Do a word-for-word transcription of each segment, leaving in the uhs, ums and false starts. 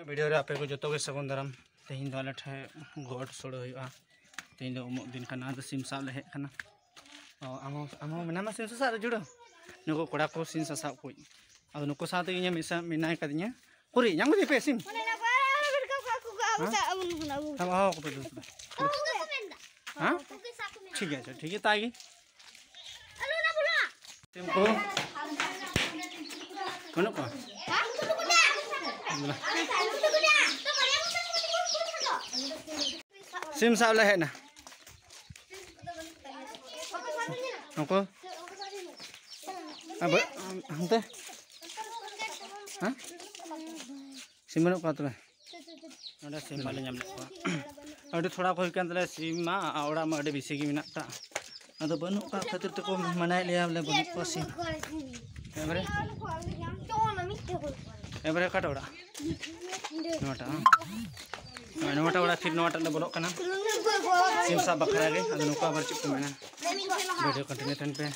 Video ᱨᱮ ᱟᱯᱮ ᱠᱚ ᱡᱚᱛᱚ ᱜᱮ ᱥᱟᱹᱜᱩᱱ ᱫᱟᱨᱟᱢ᱾ ᱛᱮᱦᱮᱧ ᱫᱚ ᱟᱞᱮ ᱴᱷᱮᱱ ᱜᱚᱰ ᱥᱳᱲᱮ ᱦᱩᱭᱩᱜᱼᱟ᱾ ᱛᱮᱦᱮᱧ ᱫᱚ ᱩᱢᱩᱜ ᱫᱤᱱ ᱠᱟᱱᱟ, ᱟᱫᱚ ᱥᱤᱢ ᱥᱟᱵ ᱞᱮ ᱦᱮᱡ ᱟᱠᱟᱱᱟ᱾ ᱚ, ᱟᱢ ᱦᱚᱸ, ᱟᱢ ᱦᱚᱸ ᱢᱮᱱᱟᱢᱟ ᱥᱤᱢ ᱥᱟᱥᱟᱵ ᱨᱮ ᱡᱩᱲᱟᱹᱣ? ᱱᱩᱠᱩ ᱠᱚᱲᱟ ᱠᱚ ᱥᱤᱢ ᱥᱟᱥᱟᱵ ᱠᱚ᱾ ᱟᱫᱚ ᱱᱩᱠᱩ ᱥᱟᱶᱛᱮ ᱤᱧ ᱢᱮᱥᱟ ᱢᱮᱱᱟᱭ ᱠᱟᱫᱤᱧᱟ᱾ ᱩᱠᱩᱨᱤᱡ, ᱧᱟᱢ ᱠᱮᱫᱮᱭᱟ ᱯᱮ ᱥᱤᱢ? ᱦᱮᱸ? ᱟᱢ ᱦᱚᱦᱚ ᱟᱠᱚ ᱯᱮ ᱫᱩ ᱛᱚᱵᱮ᱾ ᱦᱮᱸ? ᱴᱷᱤᱠ ᱟᱪᱷᱮ, ᱴᱷᱤᱠ ᱜᱮᱭᱟ, ᱛᱟᱭ ᱜᱮ᱾ ᱥᱤᱢ ᱠᱚ ᱵᱟᱹᱱᱩᱜ ᱠᱚᱣᱟ? ᱥᱤᱢ ᱥᱟᱵ ᱞᱮ ᱦᱮᱡ ᱮᱱᱟ᱾ ᱱᱩᱠᱩ? ᱟᱵᱚ ᱦᱟᱱᱛᱮ? ᱦᱮᱸ? ᱥᱤᱢ ᱵᱟᱹᱱᱩᱜ ᱠᱚᱣᱟ ᱛᱚᱵᱮ? ᱱᱚᱰᱮ ᱥᱤᱢ ᱵᱟᱞᱮ ᱧᱟᱢ ᱞᱮᱫ ᱠᱚᱣᱟ᱾ ᱟᱹᱰᱤ ᱛᱷᱚᱲᱟ ᱠᱚ ᱦᱩᱭ ᱠᱟᱱ ᱛᱟᱞᱮᱭᱟ ᱥᱤᱢ ᱢᱟ, ᱟᱨ ᱚᱲᱟᱜ ᱢᱟ ᱟᱹᱰᱤ ᱵᱮᱥᱤ ᱜᱮ ᱢᱮᱱᱟᱜ ᱠᱟᱜ᱾ ᱟᱫᱚ ᱵᱟᱹᱱᱩᱜ ᱠᱟᱜ ᱠᱷᱟᱹᱛᱤᱨ ᱛᱮᱠᱚ ᱢᱟᱱᱟᱭᱮᱫ ᱞᱮᱭᱟ ᱵᱚᱞᱮ ᱵᱟᱹᱱᱩᱜ ᱠᱚᱣᱟ ᱥᱤᱢ᱾ ᱮᱵᱟᱨᱮ? ᱮᱵᱟᱨᱮ ᱚᱠᱟᱴᱟᱜ ᱚᱲᱟᱜ? ᱱᱚᱣᱟᱴᱟᱜ, ᱦᱮᱸ? ᱦᱳᱭ, ᱱᱚᱣᱟᱴᱟᱜ ᱚᱲᱟᱜ, ᱯᱷᱤᱨ ᱱᱚᱣᱟᱴᱟᱜ ᱞᱮ ᱵᱚᱞᱚᱜ ᱠᱟᱱᱟ᱾ ᱥᱤᱢ ᱥᱟᱵ ᱵᱟᱠᱷᱨᱟ ᱜᱮ᱾ ᱟᱫᱚ ᱱᱚᱝᱠᱟ ᱟᱵᱟᱨ ᱪᱮᱫ ᱠᱚ ᱢᱮᱱᱟ? ᱵᱷᱤᱰᱤᱭᱳ ᱠᱚᱱᱴᱤᱱᱤᱭᱩ ᱛᱟᱦᱮᱱ ᱯᱮ᱾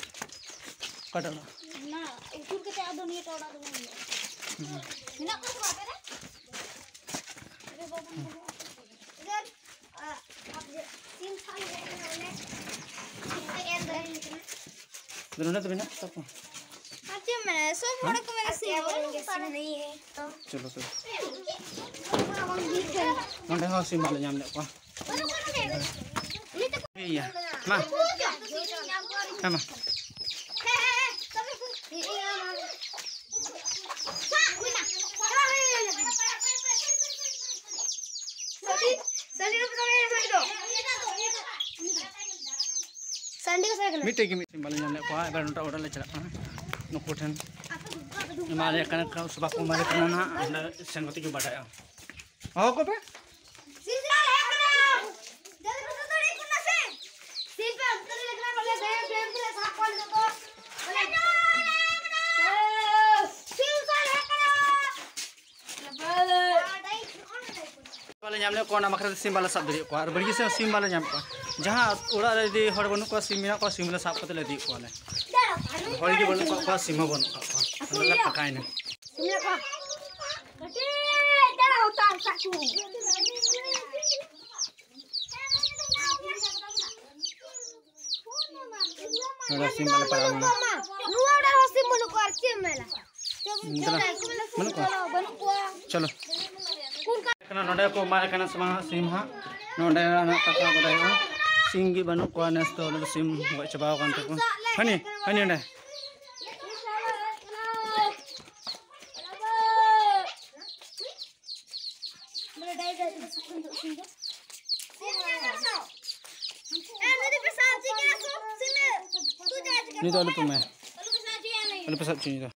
ᱚᱠᱟᱴᱟᱜ ᱚᱲᱟᱜ? ᱚᱱᱟ ᱩᱥᱩᱞ ᱠᱟᱛᱮ ᱟᱫᱚ ᱱᱤᱭᱟᱹᱴᱟᱜ ᱚᱲᱟᱜ ᱫᱚ ᱵᱟᱝ ᱦᱩᱭᱩᱜᱼᱟ᱾ ᱦᱩᱸ᱾ ᱢᱮᱱᱟᱜ ᱠᱚᱣᱟ ᱥᱮ ᱵᱟᱝ ᱟᱯᱮ ᱨᱮ? ᱟᱞᱮ ᱵᱟᱵᱚᱱ ᱵᱚᱞᱚᱜᱼᱟ᱾ ᱤᱫᱷᱟᱨ, ᱟ, ᱟᱯ ᱡᱮ, ᱥᱤᱢ ᱥᱟᱵ ᱞᱮ ᱦᱮᱡ ᱠᱟᱱᱟ ᱵᱚᱞᱮ᱾ ᱥᱤᱢ ᱯᱮ ᱮᱨ ᱫᱟᱲᱮᱭᱟᱜ ᱠᱟᱱᱟ᱾ ᱟᱫᱚ ᱱᱚᱰᱮ ᱫᱚ ᱢᱮᱱᱟᱜ ᱛᱟᱠᱚᱣᱟ᱾ ᱟᱨ ᱪᱮᱫ ᱮᱢ ᱢᱮᱱᱟ? ᱥᱚᱵ ᱦᱚᱲ ᱠᱚ ᱢᱮᱱᱟ ᱥᱤᱢ ᱵᱚᱞᱮ᱾ ᱪᱚᱞᱚ ᱛᱚᱵᱮ᱾ ᱱᱚᱰᱮ ᱦᱚᱸ ᱥᱤᱢ ᱵᱟᱞᱮ ᱧᱟᱢ ᱞᱮᱫ ᱠᱚᱣᱟ᱾ ᱤᱭᱟᱹ, ᱢᱟ᱾ ᱦᱮᱸ, ᱢᱟ᱾ ᱢᱤᱫᱴᱮᱡ ᱜᱮ ᱢᱤᱫᱴᱮᱡ ᱵᱟᱞᱮ ᱧᱟᱢ ᱞᱮᱫ ᱠᱚᱣᱟ᱾ ᱮᱵᱟᱨ ᱱᱚᱰᱮ ᱚᱲᱟᱜ ᱞᱮ ᱪᱟᱞᱟᱜ ᱠᱟᱱᱟ᱾ ᱱᱩᱠᱩ ᱴᱷᱮᱱ ᱮᱢᱟ ᱞᱮ ᱠᱟᱱᱟ ᱠᱚ, ᱥᱮ ᱵᱟᱠᱚ ᱮᱢᱟ ᱞᱮ ᱠᱟᱱᱟ ᱱᱟᱦᱟᱜ, ᱚᱸᱰᱮ ᱥᱮᱱ ᱠᱟᱛᱮ ᱜᱮ ᱵᱟᱰᱟᱭᱚᱜᱼᱟ᱾ ᱦᱚᱦᱚ ᱠᱚᱯᱮ᱾ ᱵᱟᱞᱮ ᱧᱟᱢ ᱞᱮᱫ ᱠᱚᱣᱟ, ᱚᱱᱟ ᱵᱟᱠᱷᱨᱟ ᱛᱮ ᱥᱤᱢ ᱵᱟᱞᱮ ᱥᱟᱵ ᱫᱟᱲᱮᱭᱟᱜ ᱠᱚᱣᱟ᱾ ᱟᱨ ᱵᱟᱲᱜᱮ ᱥᱮᱫ ᱥᱤᱢ ᱵᱟᱞᱮ ᱧᱟᱢ ᱠᱚᱣᱟ᱾ ᱡᱟᱦᱟᱸ ᱚᱲᱟᱜ ᱨᱮ ᱡᱩᱫᱤ ᱦᱚᱲ ᱵᱟᱹᱱᱩᱜ ᱠᱚᱣᱟ, ᱥᱤᱢ ᱢᱮᱱᱟᱜ ᱠᱚᱣᱟ, ᱥᱤᱢ ᱞᱮ ᱥᱟᱵ ᱠᱟᱛᱮ ᱞᱮ ᱤᱫᱤᱭᱮᱫ ᱠᱚᱣᱟᱞᱮ᱾ ᱦᱚᱲ ᱜᱮ ᱵᱟᱹᱱᱩᱜ ᱠᱟᱜ ᱠᱚᱣᱟ, ᱥᱤᱢ ᱦᱚᱸ ᱵᱟᱹᱱᱩᱜ ᱠᱟᱜ ᱠᱚᱣᱟ᱾ ᱟᱫᱚ ᱞᱮ ᱯᱷᱟᱸᱠᱟᱭᱮᱱᱟ᱾ ᱱᱚᱰᱮ ᱥᱤᱢ ᱵᱟᱞᱮ ᱯᱟᱲᱟᱣ ᱞᱮᱱᱟ᱾ ᱱᱚᱣᱟ ᱚᱲᱟᱜ ᱨᱮᱦᱚᱸ ᱥᱤᱢ ᱵᱟᱹᱱᱩᱜ ᱠᱚᱣᱟ, ᱟᱨ ᱪᱮᱫ ᱮᱢ ᱢᱮᱱᱟ? ᱫᱮᱞᱟ, ᱵᱟᱹᱱᱩᱜ ᱠᱚᱣᱟ? ᱵᱟᱹᱱᱩᱜ ᱠᱚᱣᱟ᱾ ᱪᱚᱞᱚ᱾ ᱱᱚᱰᱮ ᱠᱚ ᱮᱢᱟᱭ ᱠᱟᱱᱟ ᱥᱮ ᱵᱟᱝ ᱥᱤᱢ ᱦᱟᱸᱜ? ᱱᱚᱰᱮ ᱦᱟᱸᱜ ᱠᱟᱛᱷᱟ ᱵᱟᱰᱟᱭ ᱦᱩᱭᱩᱜᱼᱟ᱾ ᱥᱤᱢ ᱜᱮ ᱵᱟᱹᱱᱩᱜ ᱠᱚᱣᱟ ᱱᱮᱥ ᱫᱚ, ᱚᱸᱰᱮ ᱫᱚ ᱥᱤᱢ ᱜᱚᱡ ᱪᱟᱵᱟᱣ ᱟᱠᱟᱱ ᱛᱟᱠᱚ᱾ ᱦᱟᱹᱱᱤ, ᱦᱟᱹᱱᱤ ᱚᱸᱰᱮ᱾ ᱱᱩᱭ ᱫᱚ ᱟᱞᱚ ᱯᱮ ᱮᱢᱟᱭᱟ᱾ ᱟᱞᱚ ᱯᱮ ᱥᱟᱵ ᱦᱚᱪᱚᱭᱟ ᱩᱱᱤ ᱫᱚ᱾